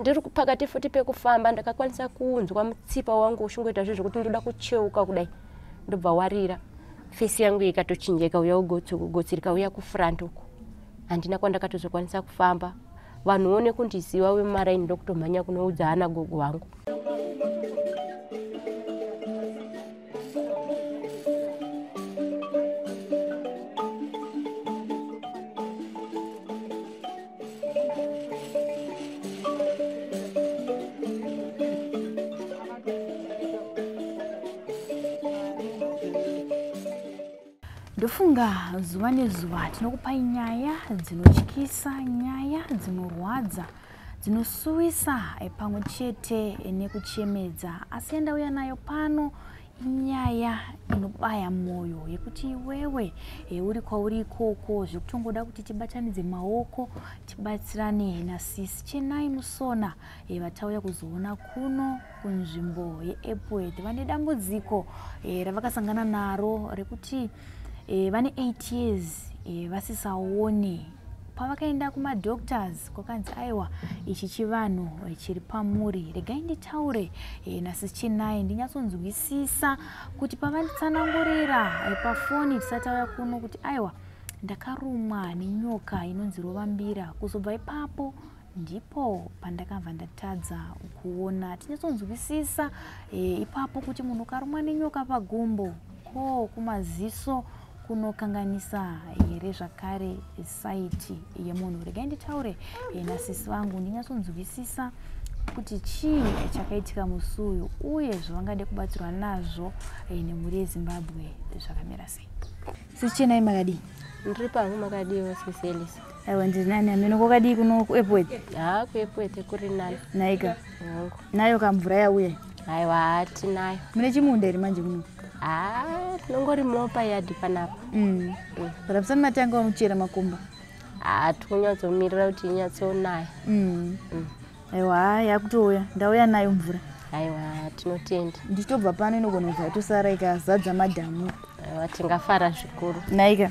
Ndiri pakati futi pekufamba, ndakakwanisa kunzwa mutsipa wangu uchingoita zve zvekuti ndoda kucheuka kudai, ndobva warira. Fesi yangu ikatochinja, ikauya kugotsi, rikauya kufront uko. Handina kwandakatozokwanisa kufamba. Vanhu one kundiziva vemumaraini, ndokutomhanya kunoudza ana gogo vangu. Ndofunga zuva nezuva tinokupai nyaya dzinotyisa, nyaya dzinorwadza, dzinosuwisa, pamwe chete nekuchemedza. Asi yandauya nayo pano inyaya inobaya mwoyo, yekuti iwewe uri kwauri ikoko, zvekutongoda kuti tibatanidze maoko, tibatsirane nasisi Chenai Musona, vatauya kuzoona kuno kunzvimbo yeEpworth. Vane dambudziko ravakasangana naro rekuti vane 8 years vasisaone. Pavakaenda kumadoctors, kwakanzi aiwa, ichi chivanhu chiri pamuri. Regai nditaure nasisi Chenai, ndinyatsonzwisisa kuti pavanditsanangurira pafoni tisati auya kuno kuti aiwa, ndakarumwa nenyoka inonzi rovambira, kuzobva ipapo ndipo pandakabva ndatadza kuona. Tinyatsonzwisisa ipapo kuti munhu ukarumwa nenyoka pagumbo, ko kumaziso kunokanganisa here zvakare sight yemunhu? Regai nditaure nasisi vangu, ndinyatsonzwisisa kuti chii chakaitika musi uyu, uye zvavangade kubatsirwa nazvo nemhuri yeZimbabwe zvakamira sei. Sisi Chenai, makadii? Ndiri pamwe, makadiwa, sisi Elisa? Aiwa, ndiri nani. Hameno, kwakadii kuno kuEpworth? Haa, kuEpworth kuri nani. Naika. Hongu. Nayo kamvura yauya? Aiwa, hatinayo. Mune chimunda here manje kuno? Haa, tinongorimawo payadhi panapa. But musati matanga wamuchera makomba? Haa, tikunyatsomirira kuti inyatsonaya. Aiwa, yakutouya, ndauya nayo mvura. Aiwa, tinotenda. Ndichitobva pano inogona kubva yatosara ikazadza madhamu. Aiwa, tingafara zvikuru. Naika.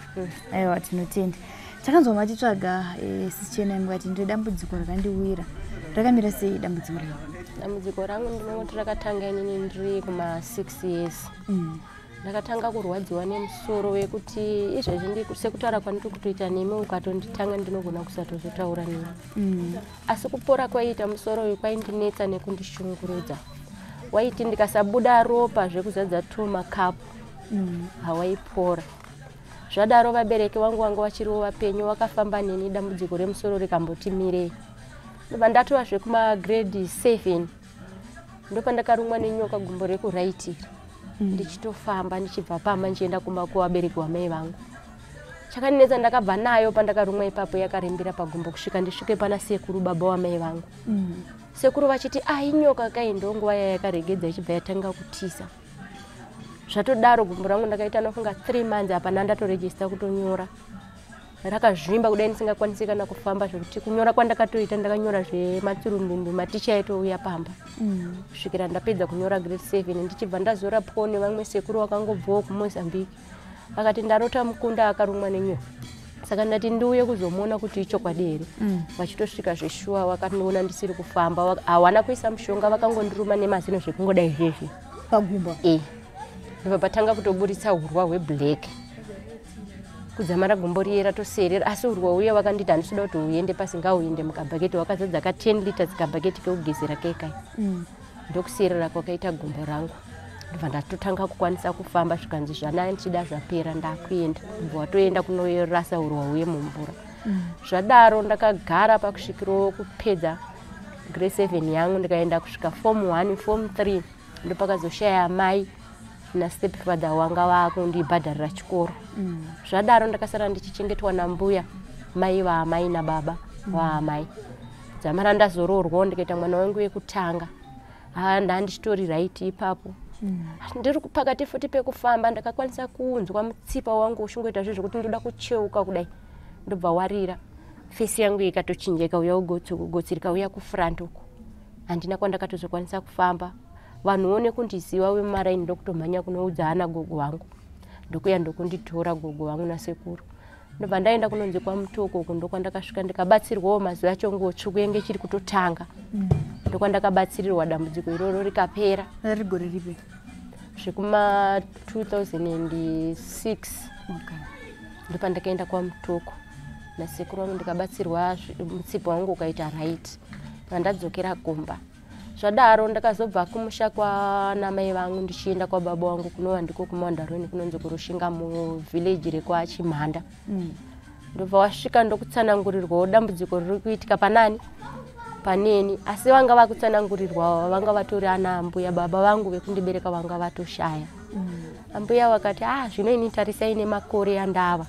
Aiwa, tinotenda. Takanzwa matitsvaga, sisi Chenai, mukati ndine dambudziko rakandiwira. Rakamira sei dambudziko renyu? Dambudziko rangu ndinongoti rakatanga inini ndiri kuma6 years. Ndakatanga kurwadziwa nemusoro wekuti izvezvi sekutaura kwandiri kutoita nemi, ukatonditanga ndinogona kusatozotaura nemi. Asi kupora kwaiita musoro uyu kwaindinetsa nekundishungurudza. Waiti ndikasabuda ropa zvekuzadza two makapu, hawaipora. Zvadaro, vabereki vangu vanga vachiriwo vapenyu, vakafamba neni, dambudziko remusoro rikamboti mirei. Ndobva ndatova zvekumagrade 7, ndopandakarumwa nenyoka gumbo rekuright iri, ndichitofamba ndichibva pamba ndichienda kumba kuvabereki vamai vangu. Chakandinetsa, ndakabva nayo pandakarumwa ipapo, yakarembera pagumbo kusvika ndisvike pana sekuru, baba wamai vangu. Sekuru vachiti, "Ai, inyoka kai." Ndonguva yayakaregedza ichibva yatanga kutisa. Zvatodaro, gumbo rangu ndakaita nofunga 3 months hapana ndatorejista kutonyora, rakazvimba kudai, ndisingakwanisi kana kufamba, zvekuti kunyora kwandakatoita ndakanyora zvematsurundundu. Maticha aitouya pamba kusvikira ndapedza kunyora grade 7. Ndichibva ndazorapwawo nevamwe sekuru vakangobvawo kuMozambique, vakati ndarota mukunda akarumwa nenyoka, saka ndati ndiuye kuzomuona kuti ichokwadi here. Vachitosvika zveshuwa, vakandiona ndisiri kufamba. Hawana kuisa mushonga, vakangondiruma nemazino zvekungodai zvezvi. Pagumbo? E, ndobva patanga kutoburitsa urwa hweblack kudzamara gumbo riye ratoserera. Asi urwa uye vakanditi handisida kuti uende pasi, ngauende mukabhaketi wakazadza ka 10 liters, kabhaketi kekugezera kekai. Ndokuserera kwakaita gumbo rangu, ndobva ndatotanga kukwanisa kufamba. Zvikanzi zvana ndichida zvapera, ndakuenda. Ndobva watoenda kunorasa urwa uye mumvura. Zvadaro ndakagara pakusvikirawo kupedza grade 7 yangu, ndikaenda kusvika form 1, form 3. Ndopakazoshaya mai nastep father wanga vakundibhadharira chikoro. Zvadaro ndakasara ndichichengetwa nambuya, mai vaamai nababa vaamai. Dzamara ndazoroorwawo, ndikaita mwana wangu wekutanga. Haa, ndandichitori right ipapo. Ndiri pakati futi pekufamba, ndakakwanisa kunzwa mutsipa wangu uchingoita zve zvekuti ndoda kucheuka kudai, ndobva warira. Fesi yangu ikatochinja, ikauya kugotsi, rikauya kufront uko. Handina kwandakatozokwanisa kufamba. Vanhu one kundiziva vemumaraini, ndokutomhanya kunoudza ana gogo vangu, ndokuya ndokunditora gogo vangu nasekuru. Ndobva ndaenda kunonzi kwaMutoko uko, ndokwandakasvika ndikabatsirwawo. Mazuva acho nguo tsvuku yenge ichiri kutotanga. Ndokwandakabatsirirwa, dambudziko iroro rikapera. Rari gore ripi? Zvekuma 2006. Ndopandakaenda kwaMutoko nasekuru vangu, ndikabatsirwa, mutsipa wangu ukaita right. Pandadzokera kumba, zvadaro ndakazobva kumusha kwanamai vangu ndichienda kwababa vangu, kunova ndiko kuMandarweni, kunonzi kuRushinga, muvhileji rekwaChimhanda. Ndobva wasvika ndokutsanangurirwawo dambudziko riri kuitika panani paneni, asi vanga vakutsanangurirwa vanga vatori ana ambuya. Baba vangu vekundibereka vanga vatoshaya. Ambuya vakati, "Ah, zvino ini tarisai nemakore andava,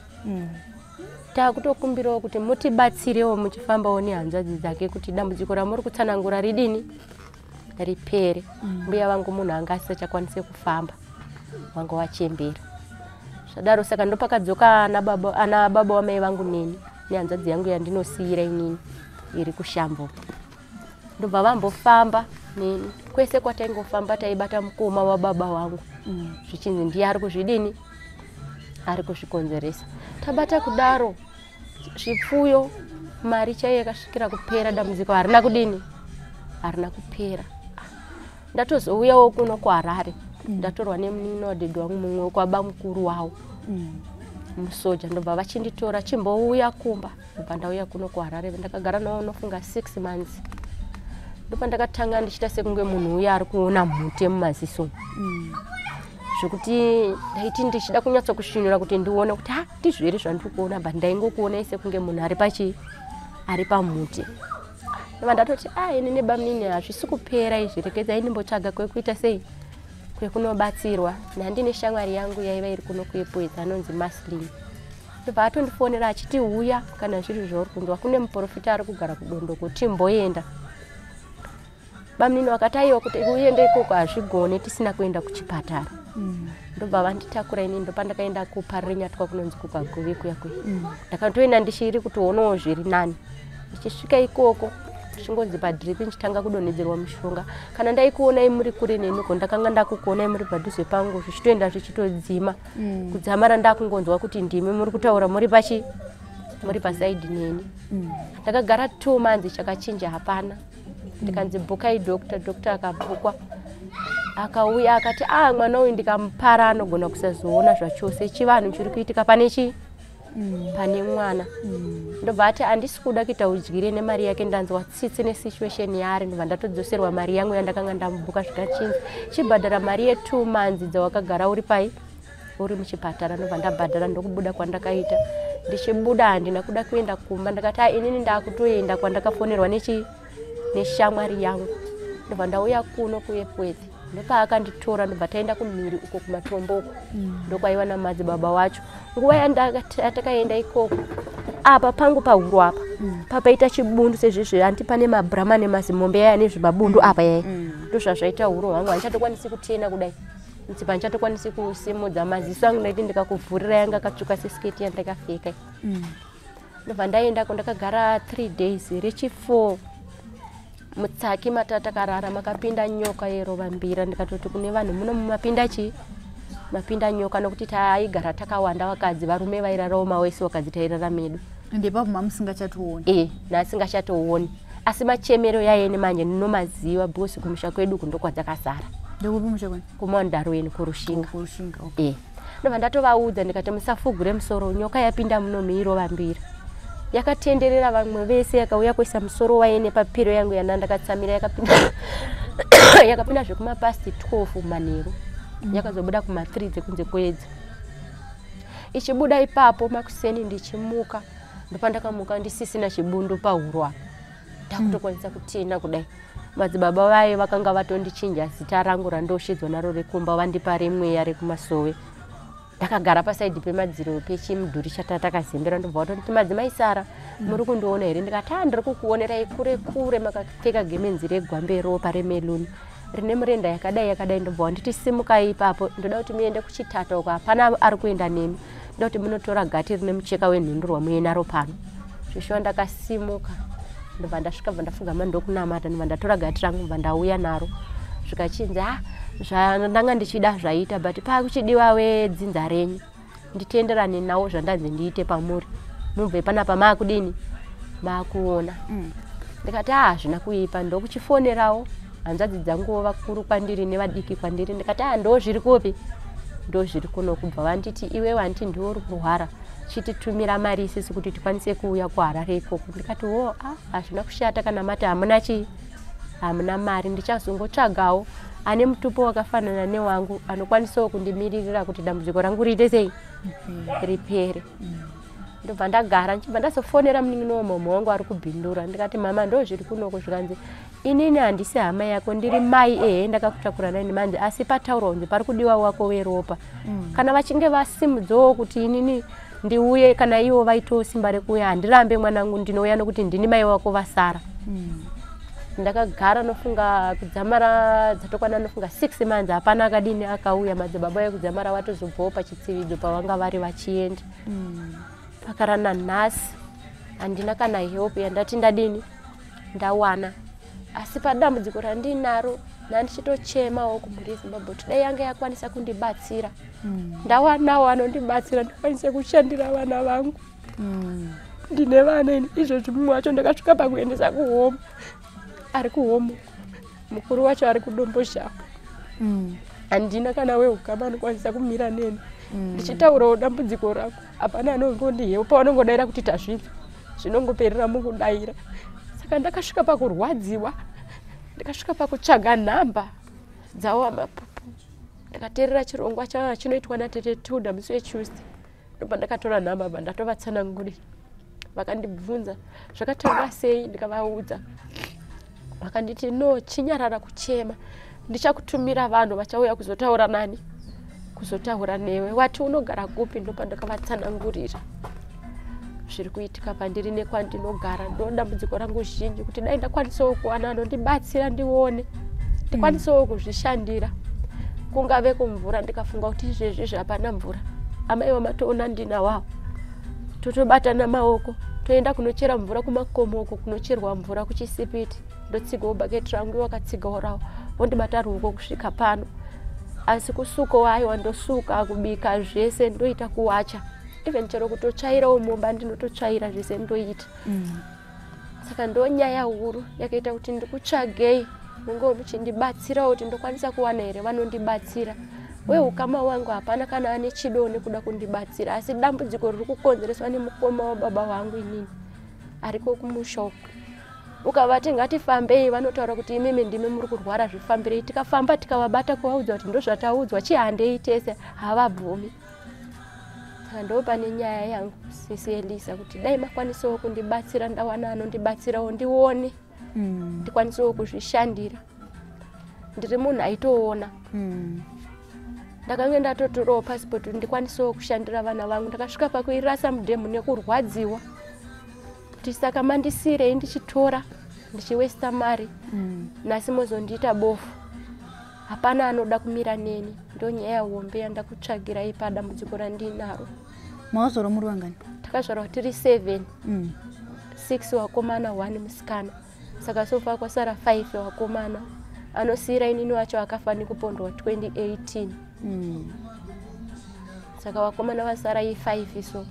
takutokumbirawo kuti mutibatsirewo muchifambawo nehanzvadzi dzake kuti dambudziko ramuri kutsanangura ridini, ripere." Mbuya vangu munhu anga asisachakwanise kufamba, vanga wachembera. Zvadaro saka ndopakadzoka ana baba wamai vangu neni nehanzvadzi yangu yandinosiyira inini iri kushambo. Ndobva vambofamba neni kwese kwataingofamba, taibata mukoma wababa wangu, zvichinzi ndiye ari kuzvidini, ari kuzvikonzeresa. Tabata kudaro zvipfuyo, mari chaiyo yakasvikira kupera, dambudziko harina kudini, harina kupera. Ndatozouyawo kuno kuHarare, ndatorwa nemunin'ina wadhedhi wangu mumwe kwabamukuru wavo, musoja. Ndobva vachinditora, "Chimbouya kumba." Ndobva ndauya kuno kuHarare, ndakagara navo nofunga 6 months. Ndopandakatanga ndichiita sekunge munhu uya ari kuona mhute mumaziso, zvekuti ndaiti ndichida kunyatsokusvinura kuti ndione kuti ha, ndizvo here zvandiri kuona, but ndaingokuonai sekunge munhu ari pachi ari pamhute. Ndobva ndatoti, "A, ini nebamunini hazvisi kupera izvi, regedzai ndimbotsvaga kwekuita sei, kwekunobatsirwa." Nhandine shamwari yangu yaiva iri kuno kuEpworth anonzi Maslin. Ndobva atondifonera achiti, "Uya, kana zviri zvauri kunzwa, kune muprofita ari kugara kuDondoko, timboenda." Bamunini vakati, "Aiwa, kuti uende ikoko hazvigone tisina kuenda kuchipatara." Ndobva vanditakura inini, ndopandakaenda kuParirenyatwa, kunonzi kuKaguvi kuya kuya. Ndakatoenda ndichiri kutoonawo zviri nani. Ndichisvika ikoko ndichingonzi padrip, ndichitanga kudonhedzerwa mushonga. Kana ndaikuonai muri kure neniko, ndakanga ndakukuonai muri padhuze pangu, zvichitoenda zvichitodzima kudzamara ndakungonzwa kuti ndimi muri kutaura muri pachi muri pasaidi neni. Ndakagara 2 months, chakachinja hapana. Ndikanzi, "Bhukai doctor." Doctor akabhukwa, akauya akati, "A, mwana uyu ndikamupara anogona kusazoona zvachose. Chivanhu chiri kuitika pane chii, pane mwana." Ndobva ati, "Handisi kuda kuita udyire nemari yake, ndanzwa tsitsi nesituation yaari." Ndobva ndatodzoserwa mari yangu yandakanga ndamubhuka, zvikachinzi, "Chibhadhara mari ye2 months dzawakagara uri pai, uri muchipatara." Ndobva ndabhadhara, ndokubuda kwandakaita. Ndichibuda handina kuda kuenda kumba, ndakati, "A, inini ndakutoenda kwandakafonerwa nechi neshamwari yangu." Ndobva ndauya kuno kuEpworth, ndopaakanditora, ndobva taenda kumhiri uko kumatombo uko, ndokwaiva namadzibaba wacho. Nguva yatakaenda ikoko, apa pangu pahuro apa papaita chibundu sezvizvi, handi pane mabrama nemazimombe aya nezvimabundu apa yai, ndozvazvaita huro hwangu. Handichatokwanisi kutena kudai mutsipa, handichatokwanisi kusimudza maziso angu, ndaiti ndikakuvhurira yanga akatsvuka sesiketi yandakapfeka. Ndobva ndaendako, ndakagara 3 days. Rechi4 mutsaki matatakarara makapinda nyoka yerovambira. Ndikatoti kune vanhu, "Muno mumapinda chii? Mapinda nyoka," nokuti taigara takawanda vakadzi, varume vairarawo mawesi, vakadzi tairara medu. Ndepapo mamusingachatooni? E, naasingachatooni, asi machemero yaene manje ndinomaziva because kumusha kwedu uku ndokwadzakazara. Ndekupi musha kwenu? KuMandarweni, kuRushinga. Kurushinga, okay. E, ndobva ndatovaudza ndikati, "Musafugure musoro, nyoka yapinda muno miirovambira." Yakatenderera vamwe vese, yakauya kuisa musoro waye nepapiro yangu yanda ndakatsamira. Yakapinda zvekumapast 12 manheru, yakazobuda kuma3 dzekunze kwedza. Ichibuda ipapo makuseni ndichimuka, ndopandakamuka ndisisina chibundu pahuro apa, ndakutokwanisa kutena kudai. Madzibaba vaye vakanga vatondichinja zita rangu randoshedzwa naro rekumba, vandipa remweya rekumasowe. Ndakagara pasaidhi pemadziro pechimudhuri chatatakazembera, ndobva vatonditi, "Madzimai Sara, muri kundiona here?" Ndikati, "A, ndiri kukuonerai kure kure, makapfeka gemenzi regwambe ropa remeluni rine murenda yakadai yakadai." Ndobva wanditi, "Simukai ipapo, ndoda kuti muende kuchitata uko, hapana ari kuenda nemi, ndoda kuti munotora gati rine mucheka wenhundurwa muye naro pano." Zvishuwa ndakasimuka, ndobva ndasvika, bva ndafugama ndokunamata, ndobva ndatora gati rangu, bva ndauya naro. Zvikachinzi, "A, zvandanga ndichida zvaita, but paakuchidiwa wedzinza renyu." Nditenderane nawo zvandanzi ndiite pamuri, mubve panapa maakudini, maakuona. Ndikati a hazvina kuipa. Ndokuchifonerawo hanzvadzi dzanguwo vakuru kwandiri nevadiki kwandiri. Ndikati a ndo zviri kupi, ndo zviri kuno. Kubva vanditi iwe wanditi ndiwe uri kurwara, chititumira mari isisi kuti tikwanise kuuya kuHarare ikoko. Ndikati wo a hazvina kushata, kana mati hamuna chii, hamuna mari, ndichazongotsvagawo ane mutupo wakafanana newangu anokwanisawo kundimiririra kuti dambudziko rangu riite sei, ripere. Ndobva ndagara, ndichibva ndazofonera munin'ina wamama wangu ari kuBhindura. Ndikati mama, ndo zviri kunoko. Zvikanzi inini handisi hama yako, ndiri mai, ehe ndakakutakura 9 months, asi pataurwa kunzi pari kudiwa wako weropa. Kana vachinge vasimudzawo kuti inini ndiuye, kana ivo vaitawo simba rekuuya, handirambe mwanangu, ndinouya nokuti ndini mai wako vasara. Ndakagara nofunga kudzamara dzatokwana nofunga 6 months, hapana akadini akauya. Madzibaba ekudzamara vatozobvawo pachitsividzo pavanga vari vachienda. Pakara nanhasi handina kana help yandati ndadini ndawana. Asi padambudziko randinaro nandichitochemawo kumhuri yeZimbabwe kuti dai yanga yakwanisa kundibatsira, ndawanawo anondibatsira, ndikwanise kushandira vana vangu. Ndine vana ini izvozvi, mumwe wacho ndakasvika pakuendesa kuhome, ari kuhome, mukuru wacho ari kuDomboshawa. Handina kana weukama anokwanisa kumira neni. Ndichitaurawo dambudziko rako, hapana anongondihelpa, vanongodaira kuti tazvinzwa, zvinongoperera mukudaira. Saka ndakasvika pakurwadziwa, ndikasvika pakutsvaga nhamba dzavo amapupu. Ndikateerera chirongwa chinoitwa natete Tilda musi weTuesday, ndobva ndakatora nhamba, bva ndatovatsanangurira. Vakandibvunza zvakatanga sei, ndikavaudza. Vakanditi no, chinyarara kuchema, ndichakutumira vanhu vachauya kuzotaura nani, kuzotaura newe. Wati unogara kupi? Ndopa ndakavatsanangurira zviri kuitika pandiri nekwandinogara. Ndo dambudziko rangu zhinji, kuti dai ndakwanisawo kuwana anondibatsira, ndione ndikwanisewo kuzvishandira, kungave kumvura. Ndikafunga kuti izvezvi hapana mvura, amai vamatoona ndinawawo, totobatana maoko toenda kunochera mvura kumakomo uko kunocherwa mvura kuchisipiti. Ndotsigawo bhaketi rangu, iwo akatsigawo rawo, wondibata ruoko kusvika pano. Asi kusukawo, aiwa, ndosuka, kubika zvese ndoita, kuwacha, even chero kutotsvairawo mumba ndinototsvaira, zvese ndoita. Saka ndo nyaya huru yakaita kuti ndikutsvagei, munge muchindibatsirawo kuti ndokwanisa kuwana here vanondibatsira. Weukama wangu hapana kana ane chido nekuda kundibatsira, asi dambudziko riri kukonzereswa nemukoma wababa vangu inini ariko kumusha uko. Ukavati ngatifambei, vanotaura kuti imimi ndimi muri kurwara, zvifambirei. Tikafamba tikavabata kuvaudza kuti ndozvataudzwa, chihandei tese, havabvumi. Saka ndo pane nyaya yangu, sisi Elisa, kuti dai makwanisawo kundibatsira, ndawana anondibatsirawo, ndione ndikwanisewo kuzvishandira. Ndiri munhu aitoona. Ndakange ndatotorawo pasipoti kuti ndikwanisewo kushandira vana vangu. Ndakasvika pakuirasa mudhemu nekurwadziwa kuti saka mandisiyirei ndichitora, ndichiwesta mari, nhasi mozondiita bofu, hapana anoda kumira neni. Ndo nyaya hombe yandakutsvagirai padambudziko randinaro. Makazvarwa muri vangani? Takazvarwa tiri 7. 6 vakomana, 1 musikana. Saka so far kwasara 5 vakomana. Anosiyira inini wacho akafa nekupondwa 2018. Saka vakomana vasara i5 so.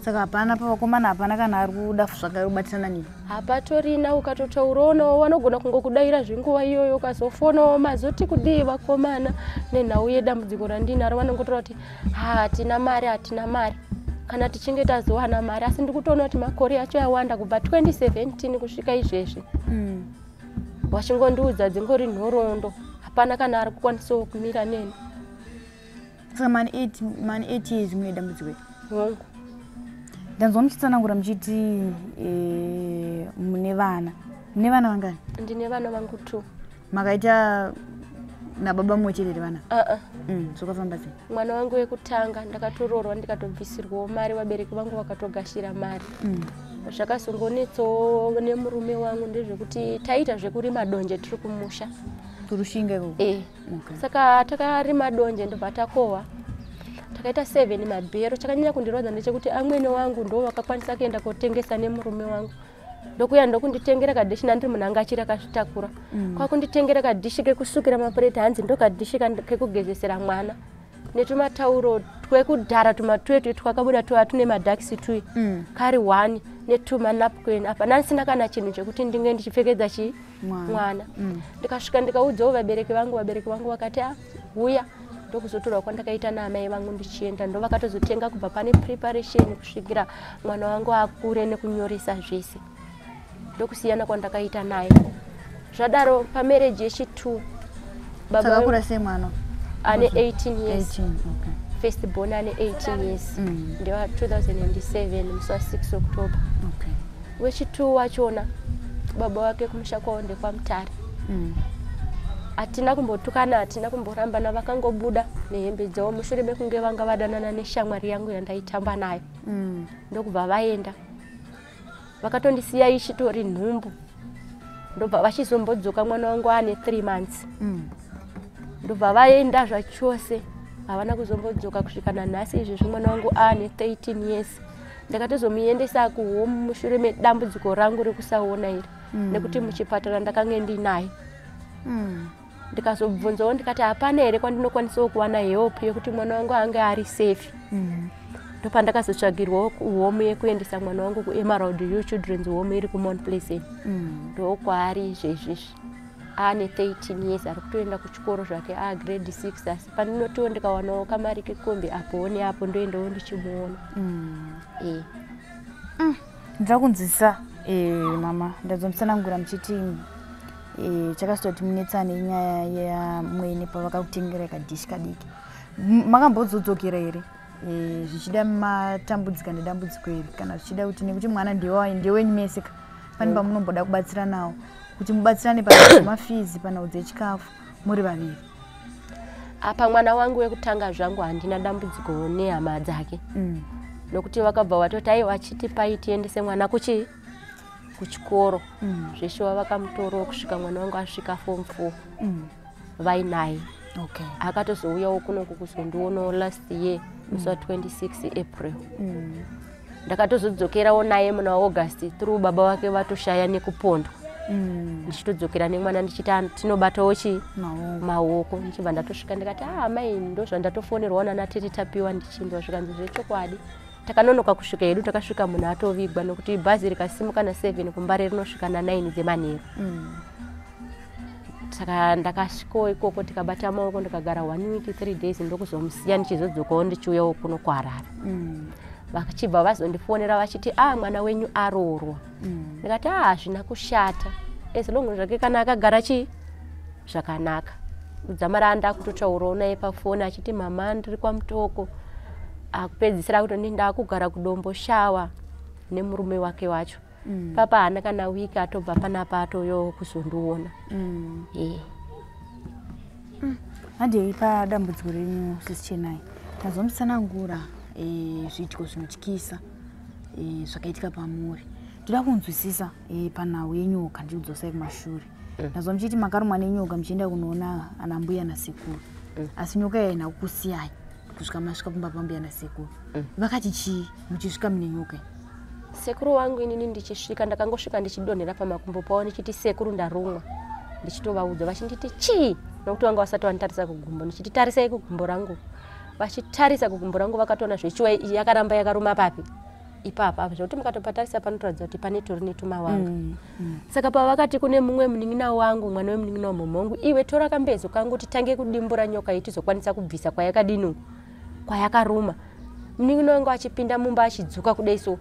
Saka hapana pavakomana, hapana kana ari kuda zvakare kubatirana nini? Hapatorina. Ukatotaurawo vanogona kungokudaira zvenguva iyoyo. Ukazofonawo mazoti kudii vakomana nenhau yedambudziko randinaro, vanongotaura kuti hatina mari, hatina mari, kana tichinge tazowana mari. Asi ndikutoona kuti makore acho awanda, kubva 2017 kusvika izvezvi vachingondiudza dzingori nhoroondo, hapana kana ari kukwanisawo kumira neni. Saka mane 8 years muine dambudziko iri? Hongu. Ndanzwa muchitsanangura muchiti mune vana. Mune vana vangani? Ndine vana vangu 2. Makaita nababa mumwe chete here vana? Uh-uh. Zvakafamba sei? Mwana wangu wekutanga ndakatororwa, ndikatobvisirwawo mari, vabereki vangu vakatogashira mari. Zvakazongonetsawo nemurume wangu ndezvekuti taiita zvekurima donje tiri kumusha. KuRushinga ikoko? E. Saka takarima donje, ndobva takohwa, takaita 7 mabhero. Chakanyanya kundirwadza ndechekuti amwene wangu ndo vakakwanisa kuenda kotengesa nemurume wangu, ndokuya ndokunditengera kadhishi. Nandiri munhu anga achiri akazvitakura, kwakunditengera kadhishi kekusukira mapureti, hanzi ndo kadhishi kekugezesera mwana. Netumatauro twekudhara tumatwetwe twakabuda tuva tune madhakisi tui. Kari 1 netumanapkin. Apa ndandisina kana chinhu chekuti ndinge ndichipfekedza chi mwana. Ndikasvika ndikaudzawo vabereki vangu, vabereki vangu vakati a huya. Ndokuzotorwa kwandakaita naamai vangu ndichienda, ndovakatozotenga kubva pane preparation kusvikira mwana wangu akure nekunyoresa zvese. Ndokusiyana kwandakaita naye. Zvadaro pamarriage yechi2 baba Sakakura sei mwana? Ane 18 years. 18, okay. First born ane 18 years. Ndewa 2007 musi wa6 October. Wechi2 wachona baba wake kumusha kwavo ndekwaMutare. Hatina kumbotukana, hatina kumborambana, vakangobuda nehembe dzavo mushure mekunge vanga vadanana neshamwari yangu yandaitamba nayo. Ndokubva vaenda, vakatondisiya ichitori nhumbu, ndobva vachizombodzoka mwana wangu ane 3 months. Ndobva vaenda zvachose, havana kuzombodzoka kusvika nanhasi. Izvezvi mwana wangu aane 13 years. Ndakatozomuendesa kuhome mushure medambudziko rangu rekusaona iri, nekuti muchipatara ndakange ndinaye. Ndikazobvunzawo ndikati hapana here kwandinokwanisawo kuwana help yekuti mwana wangu ange ari safe? Ndopandakazotsvagirwawo kuhome yekuendesa mwana wangu, kuEmerald Hill Children's Home iri kuMount Pleasant. Ndokwaari izvezvizvi, aane 13 years, ari kutoenda kuchikoro zvake, agrade 6, asi pandinotiwo ndikawanawo kamari kekombi apowo neapo ndoendawo ndichimuona. E. Ndinoda kunzwisisa, mama, ndazomutsanangura muchiti chakasita kuti munetsane inyaya yamwene pavakakutengera kadhishi kadiki. Makambodzodzokera here, zvichida matambudzika nedambudziko iri, kana zvichida kuti nekuti mwana ndewenyu mese ka, pane pamunomboda kubatsiranawo kuti mubatsirane pamafees, panhau dzechikafu muri vaviri? Apa mwana wangu wekutanga zvangu handina dambudziko nehama dzake, nokuti vakabva vatoti aiwa, achitipai tiendese mwana kuchikoro. Zveshuwa vakamutorawo kusvika mwana wangu asvika form 4. Vainaye. Akatozouyawo kunoku kuzondionawo last year musi wa26 April. Ndakatozodzokerawo naye muna August through baba vake vatoshaya nekupondwa. Ndichitodzokera nemwana ndichiti, "Ah, tinobatawo chi maoko." Maoko. Ndichibva ndatosvika ndikati, "Ah, mai, ndo zvandatofonerwa nana tete Tapiwa." Ndichinzwa zvikanzi zvechokwadi. Takanonoka kusvika hedu, takasvika munhu atovigwa, nokuti bhazi rikasimuka na7 kuMbare rinosvika na9 dzemanheru. Saka ndakasvikawo ikoko tikabata maoko, ndikagara one week 3 days, ndokuzomusiya ndichizodzokawo ndichiuyawo kuno kuHarare. Vachibva vazondifonera vachiti, "A, mwana wenyu aroorwa." Ndikati, "A, hazvina kushata, as long zvake kana akagara chii zvakanaka." Kudzamara ndakutotaurawo naye pafoni achiti, "Mama, ndiri kwaMutoko." Akupedzisira kutoti ndakugara kuDombo Shawa nemurume wake wacho. Papa haana kana wiki atobva panapa atoyo kuzondiona. E. Handei padambudziko renyu, sisichenai. Tazomutsanangura zviitiko zvinotyisa zvakaitika pamuri. Toda kunzwisisa panhau yenyoka. Ndikudzosai kumashure. Ndazwa muchiti makarumwa nenyoka muchienda kunoona ana mbuya nasekuru, asi nyoka iyi haina kukusiyai kusvika masvika pamba pambuya nasekuru. Vakati chii muchisvika mune nyoka iyi? Sekuru wangu inini ndichisvika, ndakangosvika ndichidonhera pamakumbo pavo ndichiti, "Sekuru, ndarumwa." Ndichitovaudza, vachinditi, "Chii?" Nokuti vanga vasati vanditarisa kugumbo. Ndichiti, "Tarisai kugumbo rangu." Vachitarisa kugumbo rangu vakatoona zvechiwa iyi yakaramba yakaruma papi ipapa, zvekuti mukatopatarisa panotoratidza kuti pane tori netumawanga. Saka pavakati kune mumwe munin'ina wangu, mwana wemunin'ina wamama wangu, "Iwe, tora kambezo kangu titange kudimbura nyoka iyi tizokwanisa kubvisa kwayakadini uku, kwayakaruma." Munin'ina wangu achipinda mumba achidzoka kudai so,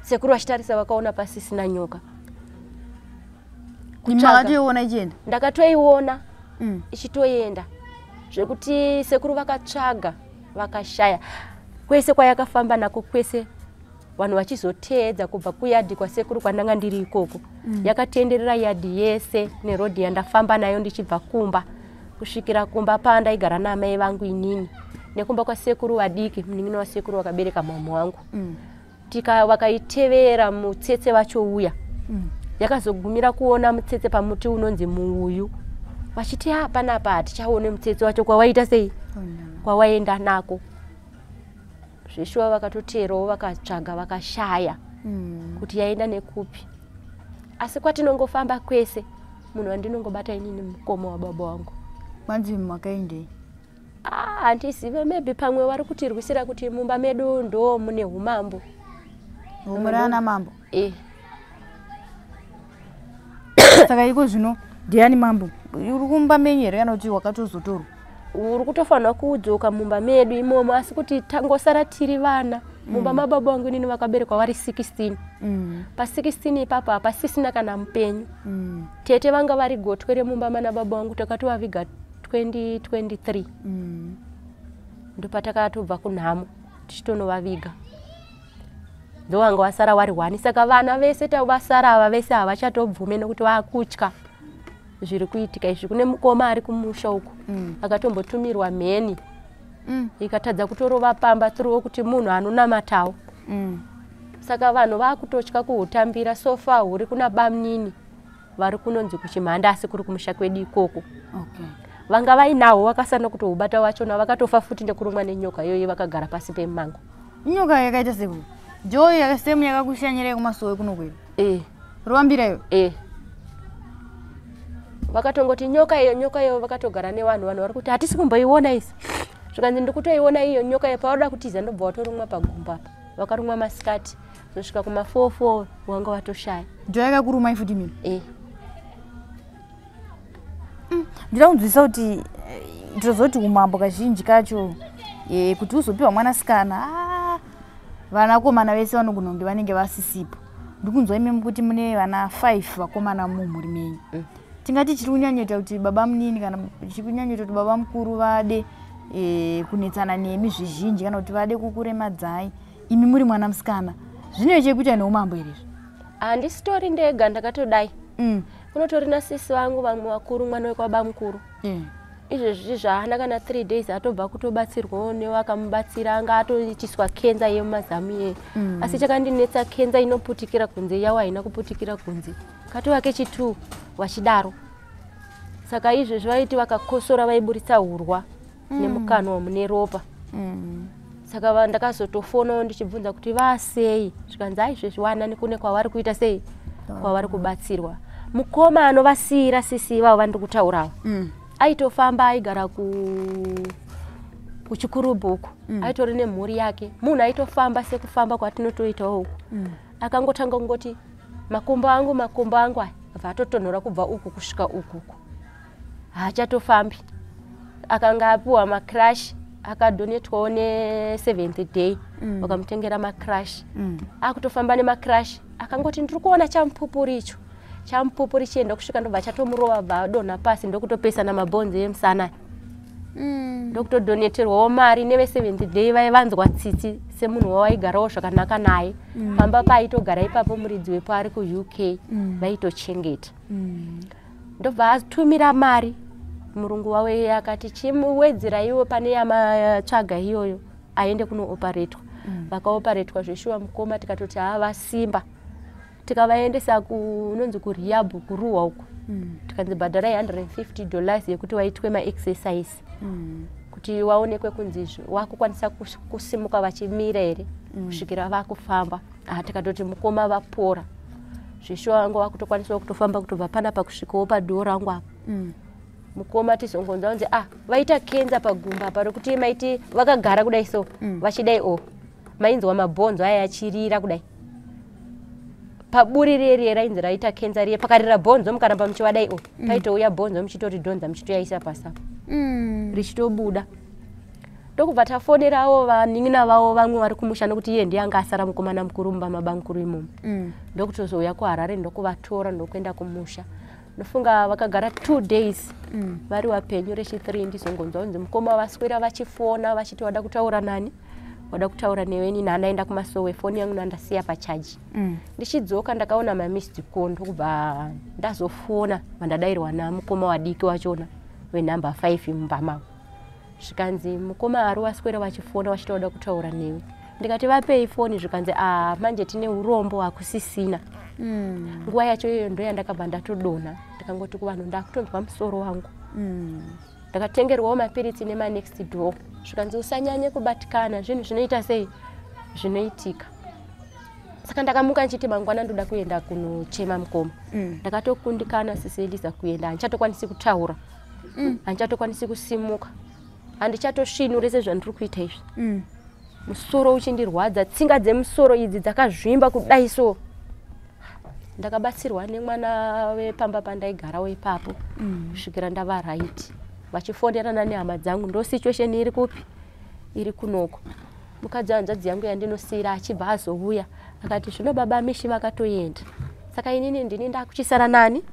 sekuru vachitarisa vakaona pasisina nyoka. Kutsvaga. Makatoiona ichienda? Ndakatoiona ichitoenda, zvekuti sekuru vakatsvaga vakashaya kwese kwayakafamba nako kwese. Vanhu vachizoteedza kubva kuyadhi kwasekuru kwandanga ndiri ikoko. Yakatenderera yadhi yese nerodhi yandafamba nayo ndichibva kumba kusvikira kumba pandaigara naamai vangu inini, nekumba kwasekuru vadiki, munin'ina wasekuru wakabereka mama wangu. Tika vakaitevera mutsetse wacho uya. Yakazogumira kuona mutsetse pamuti unonzi muuyu, vachiti, "Ha, panapa hatichaone mutsetse wacho kwawaita sei, kwawaenda nako." Zveshuwa vakatoteerawo vakatsvaga vakashaya kuti yaenda nekupi. Asi kwatinongofamba kwese, munhu wandinongobata inini mukoma wababa wangu. Kwanzi makaendei? Handizive, maybe pamwe vari kutirwisira kuti mumba medu ndo mune umambo. Muri ana mambo? E. Saka iko zvino ndiani mambo? Uri kumba menyu here kana kuti wakatozotorwa? Uri kutofanira kudzoka mumba medu imomo, asi kuti tangosara tiri vana mumba mababa vangu. Inini vakaberekwa vari 16. Pa16 ipapo hapasisina kana mupenyu. Tete vanga vari gotwe remumba mana baba vangu, takatovaviga 2023. Ndopatakatobva kunhamo tichitonovaviga, ndovanga vasara vari 1. Saka vana vese vasara ava vese havachatobvume nekuti vaakutya zviri kuitika izvi. Kune mukoma ari kumusha uku akatombotumirwa mheni ikatadza kutorova pamba through kuti munhu anonamatawo. Saka vanhu vaakutotya kuhutambira. So far huri kuna bamnini vari kunonzi kuChimhanda, asi kuri kumusha kwedu ikoko. Vanga vainahwo vakasana kutohubata wachona vakatofa futi nekurumwa nenyoka iyoyo vakagara pasi pemumango. Inyoka yakaita seku jo yakasemu yakakushanyirai kumasowe kuno kwedu? E. Rovambira iyo? E, vakatongoti nyoka iyo, nyoka iyo, vakatogara nevanhu. Vanhu vari kuti hatisi kumboiona isi. Zvikanzi ndikutoiona iyo nyoka iyo, pavada kutiza ndobva watorumwa pagumbo apa. Vakarumwa masikati, zosvika kuma44 wanga watoshaya. Jo yakakurumai futi mimi? E. Ndinoda kunzwisisa kuti ndinozoti umambo kazhinji kacho kuti uzopiwa mwanasikana, vanakomana vese vanogona kunge vanenge vasisipo. Ndikunzwa imimi kuti mune vana 5 vakomana mumhuri menyu. Tingati chiri kunyanyoita kuti baba munini kana chiri kunyanyoita kuti baba mukuru vade kunetsana nemi zvizhinji kana kuti vade kukuremadzai imi muri mwana musikana, zvine chekuita neumambo here izvi? Handisitori ndega ndakatodai. Kunotori nasisi vangu vamwe vakuru, mwana wekwaba mukuru. Izvezvi zvaana kana 3 days atobva kutobatsirwawo nevakamubatsira. Anga atoitiswa kenza yemumazamu iye. Asi chakandinetsa, kenza inoputikira kunze, yawo haina kuputikira kunze, katova kechi2 vachidaro. Saka izvezvi vaiti vakakosora vaiburitsa hurwa nemukanwa mune ropa. Saka ndakazotofonawo ndichibvunza kuti vasei, zvikanzi aizvezvi wanani, kune kwavari kuita sei, kwavari kubatsirwa. Mukoma anovasiyira sisi ivavo vandiri kutaurawo aitofamba, aigara kuChikurubhu uku. Aitori nemhuri yake, munhu aitofamba sekufamba kwatinotoitawo uku. Akangotanga kungoti makumbo angu, makumbo angu aya, abva atotonhora kubva uku kusvika ukuku, haachatofambi. Akanga apiwa macrutch, akadonetwawo neSeventh Day. Vakamutengera macrutch. Akutofamba nemacrutch. Akangoti ndiri kuona chamupupuri icho, chamupupuri chienda kusvika, ndobva chatomurova, bva adonha pasi, ndokutopesana mabhonzo emusana. Ndokutodoneterwawo mari neveSeventh Day vai vanzwa tsitsi semunhu wawaigarawo zvakanaka naye. Pamba paaitogara ipapo, muridzi wepo ari kuUK. Vaitochengeta. Ndobva atumira mari murungu wawe, akati chimuwedzeraiwo pane yamatsvaga iyoyo aende kunooparetwa. Vakaoparetwa zveshuwa mukoma, tikatoti haa, vasimba. Tikavaendesa kunonzi kurehab kuRuwa uku. Tikanzi bhadharai $150 yekuti waitwe maexercise kuti waonekwe kunzi wakukwanisa kusimuka vachimira here kusvikira vakufamba. Ah, tikatoti mukoma vapora zveshuwa, vanga vakutokwanisawo kutofamba kutobva panapa kusvikawo padhoo rangu apa. Mukoma tizongonzwa kunzi ah, vaita kenza pagumba apa, rokuti maiti vakagara kudai so vachidai o, mainzwa mabhonzo aya achirira kudai paburi riye rainzi raita kenza riye. Pakarira bhonzo, mukaramba muchivadai o, paitouya bhonzo, muchitoridhonza, muchitoyaisa pasi apa, richitobuda. Ndokubva tafonerawo vanin'ina vavo vamwe vari kumusha, nokuti iye ndiye anga asara mukomana mukuru mumba mabamukuru imomo. Ndokutozouya kuHarare, ndokuvatora, ndokuenda kumusha. Ndofunga vakagara 2 days vari vapenyu. Rechi3 ndizongonzwa kunzi mukoma vaswera vachifona vachiti wada kutaura nani, wada kutaura neweni. Nhandaenda kumasowe, foni yangu nandasiya pachaji. Ndichidzoka ndakaona mamissed call, ndokubva ndazofona, vandadairwa namukoma wadiki wachona wenhamba 5 mumba mavo. Zvikanzi mukoma ari waswera vachifona vachiti wada kutaura newe. Ndikati vapei foni. Zvikanzi a, manje tine urombo, hakusisina. Nguva yacho iyoyo ndo yandakabva ndatodonha. Ndikangoti kuvanhu ndakutonzwa musoro wangu. Ndakatengerwawo mapiritsi nemanext door. Zvikanzi usanyanye kubatikana, zvinhu zvinoita sei, zvinoitika. Saka ndakamuka ndichiti mangwana ndoda kuenda kunochema mukoma. Ndakatokundikana, sisi Eliza, kuenda. Handichatokwanisi kutaura. Handichatokwanisi kusimuka. Handichatosvinure sezvandiri kuita izvi. Musoro uchindirwadza, tsinga dzemusoro idzi dzakazvimba kudai so. Ndakabatsirwa nemwana wepamba pandaigarawo ipapo kusvikira ndava right. Vachifonerana nehama dzangu, ndo situation iri kupi? Iri kunoko. Mukadzi hanzvadzi yangu yandinosiyira achibva azouya akati zvino baba Mishi vakatoenda. Saka inini ndini ndakuchisara nani?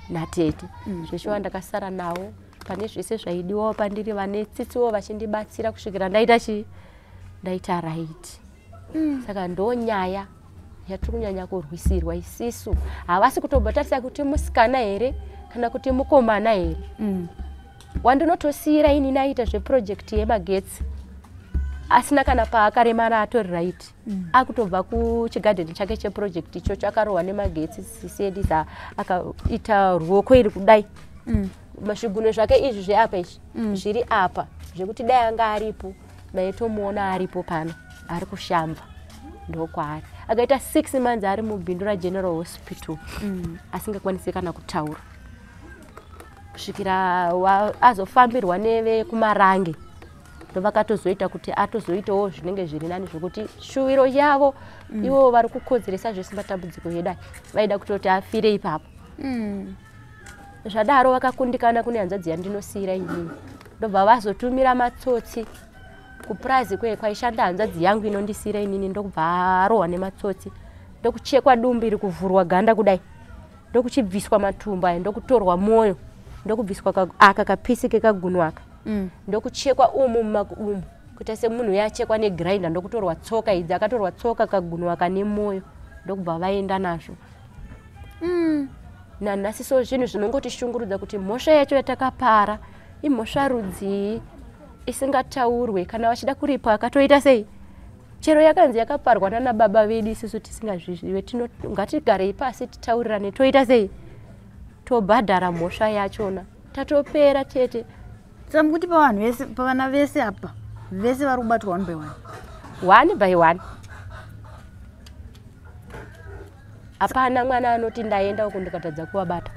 Natete. Zveshuwa ndakasara nawo pane zvese zvaidiwawo pandiri, vane tsitsiwo vachindibatsira kusvikira ndaita chii? Ndaita right. Saka ndo nyaya yatiri kunyanya kurwisirwa isisu. Havasi kutombotarisa kuti musikana here kana kuti mukomana here. Wandinotosiyira inini aita zveprojekti yemagetsi asina kana paakaremara, atori right. Akutobva kuchigadheni chake cheprojekti ichocho akarohwa nemagetsi sisedisa, akaita ruoko iri kudai. Zvigunwe zvake izvi zveapa izvi zviri apa, zvekuti dai anga aripo maitomuona aripo pano ari kushamba. Ndokwaari akaita 6 months ari muBindura General Hospital asingakwanisi kana kutaura, kusvikira azofambirwa nevekuMarange, ndovakatozoita kuti atozoitawo zvinenge zviri nani, zvokuti shuviro yavo ivo vari kukodzeresa zvese matambudziko edu aya, vaida kutoti afire ipapo. Zvadaro vakakundikana kune hanzvadzi yandinosiyira inini, ndobva vazotumira matsotsi kupurazi kwaishanda hanzvadzi yangu inondisiyira inini, ndokubva arohwa nematsotsi, ndokuchekwa dumbu iri, kuvhurwa ganda kudai, ndokuchibviswa matumbu aya, ndokutorwa mwoyo, ndokubviswa aka kapisi kekagunwa aka, ndokuchekwa umu umu kuita semunhu yachekwa negrinder, ndokutorwa tsoka idzi, akatorwa tsoka, kagunwa kane mwoyo, ndokubva vaenda nazvo. Nanhasi so zvinhu zvinongotishungurudza kuti mhosva yacho yatakapara imhosva rudzii isingataurwe. Kana vachida kuripa akatoita sei? Chero yakanzi yakaparwa nana baba vedu isusu tisingazvizive, ngatigarei pasi titaurirane, toita sei, tobhadhara mhosva yachona, tatopera chete. Saka mukuti pavanhu vese, pavana vese apa, vese vari kubatwa one by one? One by one. Hapana mwana anoti ndaenda uku ndikatadza kuvabata.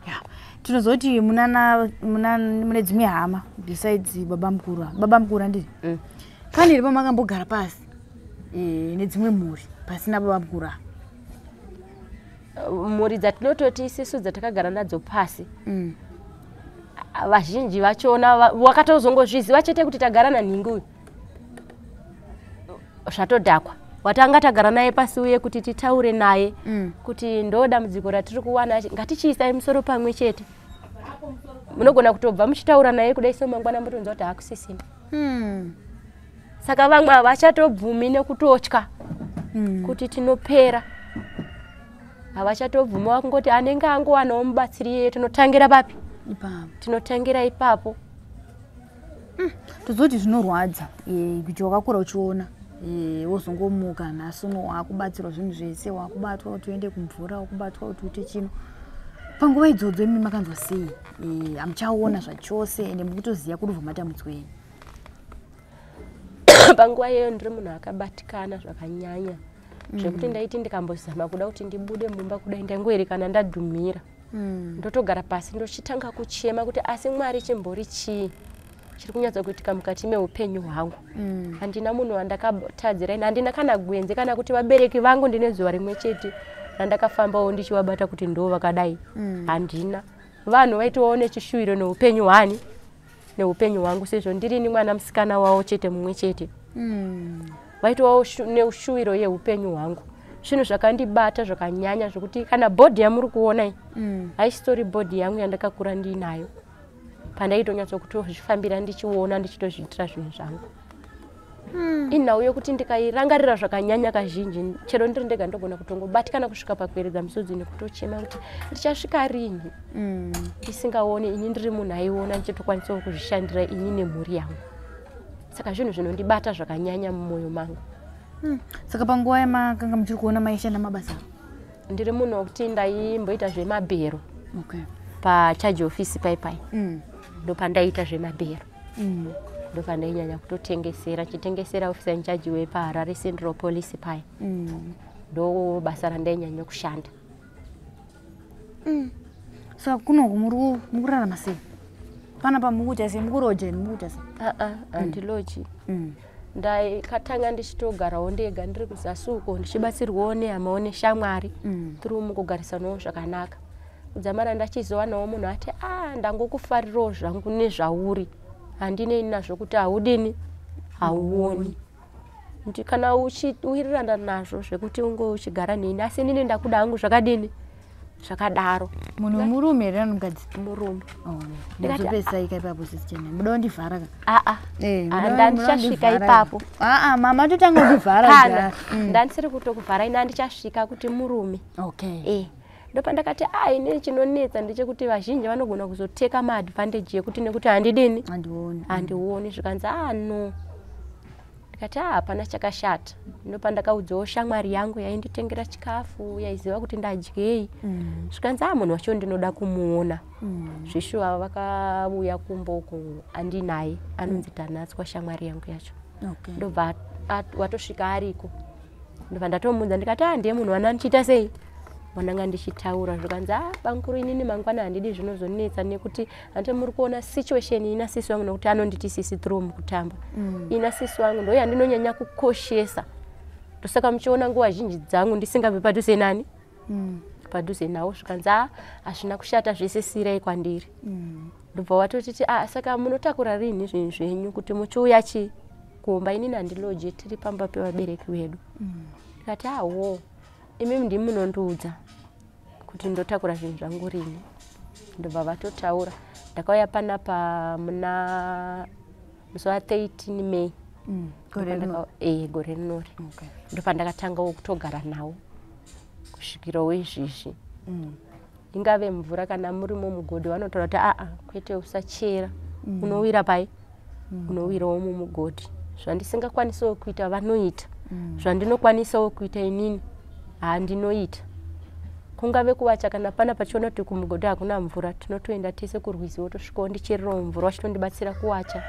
Ya, tinozoti munana mune dzimwe hama besides baba mukuru ava? Baba mukuru handiti? Mm. Pane here pamakambogara pasi nedzimwe mhuri pasina baba mukuru ava? Mhuri dzatinototi isisu dzatakagara nadzo pasi, vazhinji vachona wakatozongozviziva chete kuti tagara nanhingi uyu, zvatodhakwa. Watanga tagara naye pasi uye kuti titaure naye kuti ndo dambudziko ratiri kuwana, ngatichiisai musoro pamwe chete. Munogona kutobva muchitaura naye kudai so, mangwana mutonzwa kuti hakusisina. Saka vamwe havachatobvumi nekutotya kuti tinopera, havachatobvumi, vakungoti anenge angowanawo mubatsiri iyeye, tinotangira papi? Ipapo. Tinotangira ipapo. Tozoti zvinorwadza kuti wakakura uchiona, wozongomuka nhasi uno waakubatsirwa zvinhu zvese, waakubatwa kuti uende kumvura, wakubatwa kuti uite chino. Panguva idzodzo imi makanzwa sei? Hamuchaona zvachose ende mukutoziva kuri kubva matambudziko enyu. Panguva iyoyo ndiri munhu akabatikana zvakanyanya, zvekuti ndaiti ndikambozama kuda kuti ndibude mumba kudai, ndangoerekana ndadhumira, ndotogara pasi, ndochitanga kuchema kuti asi Mwari, chimbori chii chiri kunyatsa kuitika mukati meupenyu hwangu? Handina munhu wandakatadzira ini, handina kana gwenzi kana kuti vabereki vangu. Ndine zuva rimwe chete randakafambawo ndichivabata kuti ndo vakadai. Handina vanhu vaitovawo nechishuwiro neupenyu hwani, neupenyu hwangu, sezvo ndirini mwana musikana wavo chete mumwe chete. Vaitovawo neushuwiro yeupenyu hwangu. Zvinhu zvakandibata zvakanyanya zvokuti kana body yamuri kuona iyi haisitori body yangu yandakakura ndiinayo, pandaitonyatso-kutozvifambira, ndichiona, ndichitozviitira zvinhu zvangu. Inhau yokuti ndikairangarira zvakanyanya kazhinji, chero ndiri ndega, ndogona kutongobatikana kusvika pakueredza misodzi nekutochema kuti ndichasvika rini ndisingaoni, ini ndiri munhu aiona, ndichitokwanisawo kuzvishandira ini nemhuri yangu. Saka zvinhu zvinondibata zvakanyanya mumwoyo mangu. Saka panguva yamakanga muchiri kuona maishanda mabasa? Ndiri munhu wekuti ndaimboita zvemabhero pacharge office paipai. Ndopandaiita zvemabhero. Ndopandainyanya kutotengesera, chitengesera officer in charge wepaHarare Central Police paya. Ndo basa randainyanya kushanda. Saka kunoku muri mukurarama sei? Panapa mukuita sei? Mukuroja here? Mukuita sei? Aa, handiloji. Ndakatanga ndichitogarawo ndega ndiri kuzasi uko, ndichibatsirwawo nehamawo neshamwari through mukugarisanawo zvakanaka. Kudzamara ndachizowanawo munhu ati, a, ndangokufarirawo zvangu nezvauri, handinei nazvo kuti haudini, hauoni. Kana uchiwirirana nazvo zvekuti unge uchigara neni, asi inini ndakuda hangu zvakadini, zvakadaro. Munhu murume here anomukadzi? Murume. Ndazopesai ipapo, sisichena, muda kundivhara ka? Aa. Ndandichasvika ipapo. Aa, mama, totanga kundivhara. Kana ndandisiri kutokuvhara ini, handichasvika kuti murume. Okay. E, ndopandakati, a, inini chinonetsa ndechekuti vazhinji vanogona kuzoteka maadvantage yekuti nekuti handidini, handioni, handioni. Zvikanzi, a, no. Ndikati, a, hapana chakashata. Ndopandakaudzawo shamwari yangu yainditengera chikafu, yaiziva kuti ndadyei. Zvikanzi, a, munhu wacho ndinoda kumuona. Zvishuwa vakauya kumboko andinaye, anonzi Tanatswa, shamwari yangu yacho. Ndobva watosvika ariko, ndobva ndatomuudza, ndikati, a, ndiye munhu wana ndichiita sei, wananga ndichitaura. Zvikanzi, a, bankuru, inini mangwana handidi zvinozonetsa, nekuti handi muri kuona situation ina sisi wangu, nokuti anonditi sisi through mukutamba. Ina sisi wangu ndo yandinonyanya kukoshesa, ndosaka muchiona nguva zhinji dzangu ndisingabvi padhuze nani, padhuze nawo. Zvikanzi, a, hazvina kushata, zvese sirai kwandiri. Ndobva watotiti, a, saka munotakura rini zvinhu zvenyu kuti muchiuya chi kumba? Inini handiloji, tiri pamba pevabereki vedu. Ndikati, awo, imimi ndimi munondiudza kuti ndotakura zvinhu zvangu rini. Ndobva vatotaura. Ndakauya panapa muna musi wa13 May. Gore rino? E, gore rinori. Ndopandakatangawo kutogara nawo kusvikirawo izvizvi. Ingave mvura, kana murimo mugodhi, vanotaura kuti, aa, kwete, usachera, unowira pai, unowirawo mumugodhi. Zvandisingakwanisawo kuita vanoita, zvandinokwanisawo kuita inini handinoita. Kungave kuwacha, kana pana pachiona kuti kumugodhi hakuna mvura, tinotoenda tese kurwizi, wotosvikawo ndichererawo mvura, vachitondibatsira kuwacha.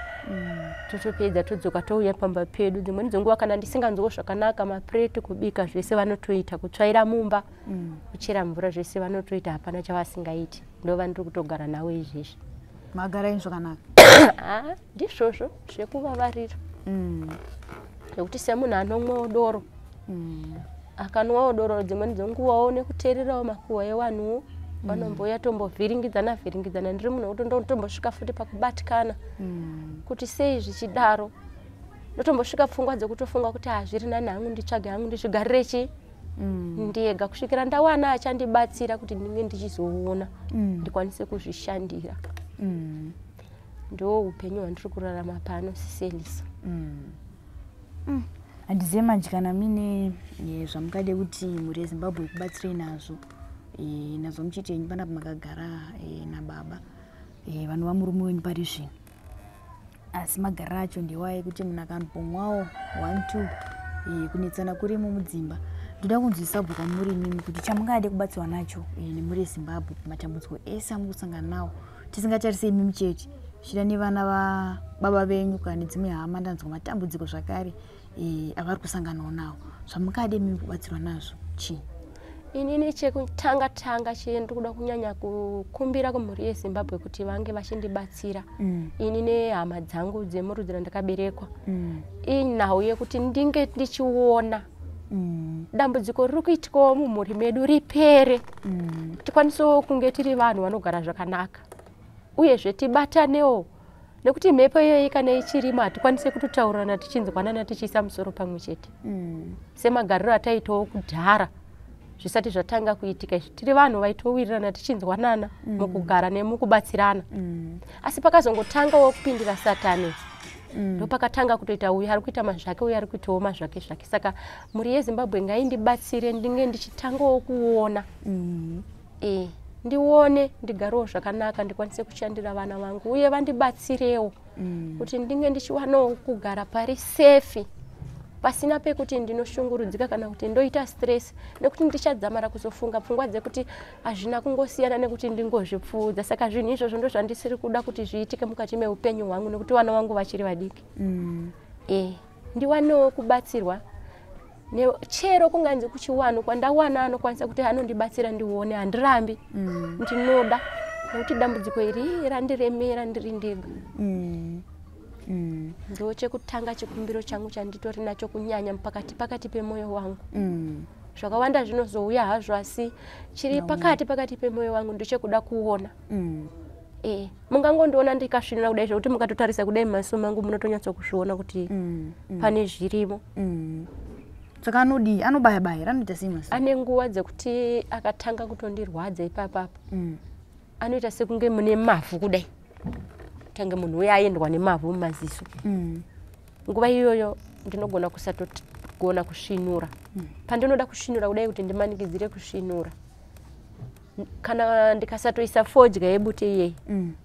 Totopedza, todzoka, touya pamba pedu. Dzimweni dzenguva kana ndisinganzwawo zvakanaka, mapureti, kubika, zvese vanotoita, kutsvaira mumba, kuchera mvura, zvese vanotoita, hapana chavasingaiti. Ndova ndiri kutogara navo izvezvi. Magara ini zvakanaka? Ah, ndizvozvo zvekuvavarira, nekuti semunhu anomwawo doro, akanwawo doro dzimweni dzenguvawo, nekuteererawo makuhwa evanhuwo, vanombouya tombovhiringidzana vhiringidzana. Ndiri munhu wekuti ndotombosvika futi pakubatikana kuti sei zvichidaro. Ndotombosvika pfungwa dzekutofunga kuti hazviri nani hangu nditsvage hangu ndizvigarire chi ndega, kusvikira ndawana achandibatsira kuti ndinge ndichizoona, ndikwanise kuzvishandira. Ndo upenyu hwandiri kurarama pano, Siselisa. Handizive manje kana mine zvamungade kuti mhuri yeZimbabwe ikubatsirei nazvo. Nazvo muchiti henyu panapa makagara nababa vanova murume wenyu pari zvino, asi magariro acho ndewaya ekuti munhu akambomwawo one two, kunetsana kurimo mudzimba. Ndoda kunzwisisa kubva kwamuri imimi kuti chamungade kubatsirwa nacho nemhuri yeZimbabwe pamatambudziko ese amuri kusangana nawo, tisingatarise imimi chete, zvichida nevana vababa venyu kana nedzimwe hama. Ndanzwa matambudziko zvakare avari kusanganawo nawo. Zvamungade imimi kubatsirwa nazvo chii? Inini chekutanga tanga chendiri kuda kunyanya kukumbira kumhuri yeZimbabwe kuti vange vachindibatsira, ini nehama dzangu dzemurudzi randakaberekwa, inhau yekuti ndinge ndichiona dambudziko riri kuitikawo mumhuri medu ripere, tikwanisewo kunge tiri vanhu vanogara zvakanaka, uyezve tibatanewo, nekuti mhepo iyoyi kana ichirimo hatikwanisi kutotaurirana tichinzwanana, tichiisa musoro pamwe chete semagariro ataitawo kudhara zvisati zvatanga kuitika izvi. Tiri vanhu vaitowirirana, tichinzwanana mukugara nemukubatsirana, asi pakazongotangawo kupindira Satani, ndopakatanga kutoita uyu ari kuita mazvake, uyu ari kuitawo mazvake zvake. Saka mhuri yeZimbabwe ngaindibatsire ndinge ndichitangawo kuona, ndione, ndigarewo zvakanaka, ndikwanise kushandira vana vangu, uye vandibatsirewo kuti ndinge ndichiwanawo kugara pari safe, pasina pekuti ndinoshungurudzika kana kuti ndoita stress, nekuti ndichadzamara kuzofunga pfungwa dzekuti hazvina kungosiyana nekuti ndingozvipfuudza. Saka zvinhu izvozvo ndo zvandisiri kuda kuti zviitike mukati meupenyu hwangu, nekuti vana vangu vachiri vadiki. Ndiwanewo kubatsirwa. Chero kunganzi kuchiwano kwandawana anokwanisa kuti anondibatsira ndione, handirambi. Ndinoda nekuti dambudziko iri randiremera ndiri ndega. Ndo chekutanga chikumbiro changu chanditori nacho kunyanya pakati pemwoyo wangu. Zvakawanda zvinozouya hazvo, asi chiri pakati pemwoyo wangu ndechekuda kuona. Mungangondiona ndikasvinura kudai zvekuti mukatotarisa kudai mumaziso mangu munotonyatsokusviona kuti pane zvirimo. Saka anodii? Anobaya baya, anoita sei maziso? Ane nguva dzekuti akatanga kutondirwadza ipapapo. Anoita sekunge mune mavhu kudai, tange munhu uya aendwa nemavhu mumaziso. Nguva iyoyo ndinogona kusatogona kusvinura. Pandinoda kusvinura kudai kuti ndimanikidzire kusvinura, kana ndikasatoisa fodya yebute iyeyi,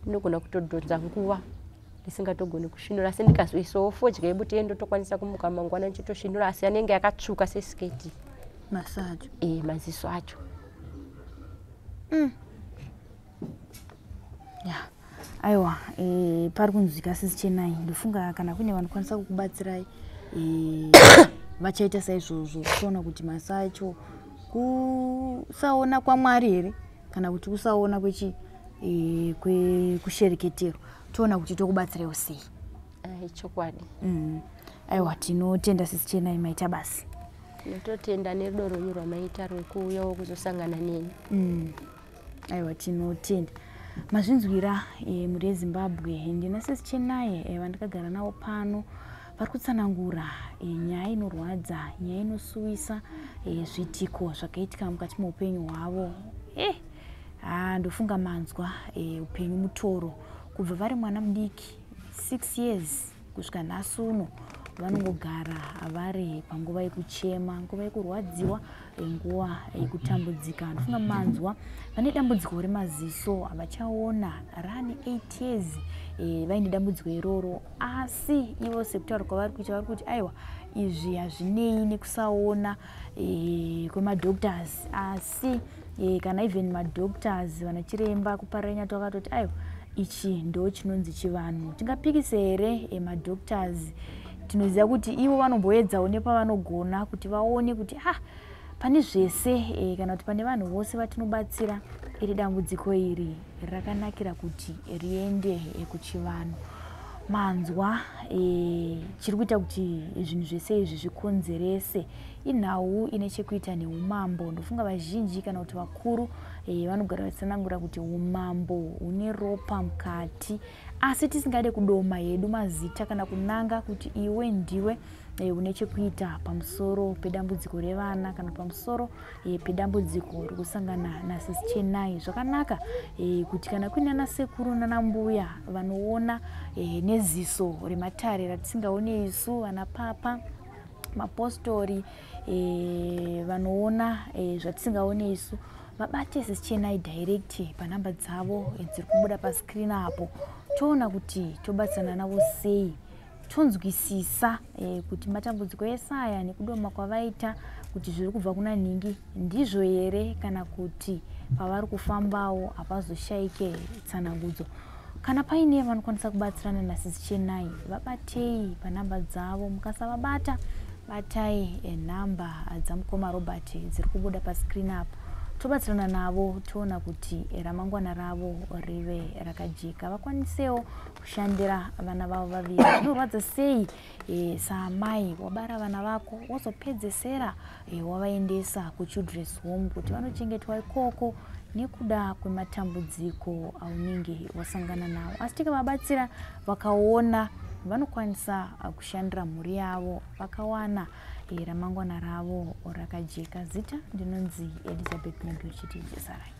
ndinogona kutodhonza nguva ndisingatogoni kusvinura. Asi ndikazoisawo fodya yebute iyeyi, ndotokwanisa kumuka mangwana ndichitosvinura, asi anenge akatsvuka sesiketi. Maziso acho. Maziso acho. Ya, aiwa, pari kunzwika sisi Chenai. Ndofunga kana kune vanokwanisa kukubatsirai, vachaita saizvozvo, toona kuti maziso acho kusaona kwaMwari here kana kuti kusaona kwechi kwekushereketerwa. Toona kuti tokubatsiraiwo sei. Chokwadi. Aiwa, tinotenda sisi Chenai, maita basi. Tinototenda nerudo rwenyu rwamaita rwekuuyawo kuzosangana neni. Aiwa, tinotenda. Mazvinzwira, mhuri yeZimbabwe, ndina sisi Chenai vandakagara navo pano. Vari kutsanangura nyaya inorwadza, nyaya inosuwisa, zviitiko zvakaitika mukati meupenyu hwavo. Ndofunga manzwa, upenyu mutoro. Kubva vari mwana mudiki 6 years kusvika nhasi uno, vanongogara vari panguva yekuchema, nguva yekurwadziwa, nguva yekutambudzika. Ndofunga manzwa, vane dambudziko remaziso, havachaona rane 8 years vaine dambudziko iroro. Asi ivo sekutaura kwavari kuita, vari kuti aiwa, izvi hazvinei nekusaona kwemadoctors. Asi kana even madoctors, vanachiremba kuParirenyatwa vakatoti aiwa, ichi ndo chinonzi chivanhu. Tingapikise here madoctors? Tinoziva kuti ivo vanomboedzawo nepavanogona kuti vaone kuti ah, pane zvese kana kuti pane vanhu vose vatinobatsira, iri dambudziko iri rakanakira kuti riende kuchivanhu. Manzwa, chiri kuita kuti zvinhu zvese izvi zvikonzerese inhau ine chekuita neumambo. Ndofunga vazhinji kana kuti vakuru vanogara vachitsanangura kuti umambo hune ropa mukati, asi tisingade kudoma hedu mazita kana kunanga kuti iwe ndiwe une chekuita pamusoro pedambudziko revana kana pamusoro pedambudziko rekusangana nasisi Chenai. Zvakanaka kuti kana kuine anasekuru nanambuya vanoona neziso rematare ratisingaone isu, vana papa, mapostori, vanoona zvatisingaone isu, vabate sisi Chenai direct panhamba dzavo dziri kubuda pascreen apo. Toona kuti tobatsirana navo sei, tonzwisisa kuti matambudziko ese aya nekudoma kwavaita kuti zviri kubva kuna nhingi ndizvo here, kana kuti pavari kufambawo hapazoshayike tsanangudzo. Kana paine vanokwanisa kubatsirana nasisi Chenai, vabatei panhamba dzavo. Mukasavabata, batai nhamba dzamukoma Robert dziri kubuda pascreen apo. Tobatsirana navo, toona kuti ramangwana ravo rive rakajeka, vakwanisewo kushandira vana vavo vaviri. Zvinorwadza sei saamai wabara vana vako, wozopedzesera wavaendesa kuchildren's home kuti vanochengetwa ikoko nekuda kwematambudziko aunenge wasangana nawo. Asi tikavabatsira vakaona, vanokwanisa kushandira mhuri yavo, vakawana ramangwana ravo rakajeka. Zita ndinonzi Elizabeth Nyambiuchiti Jesarai.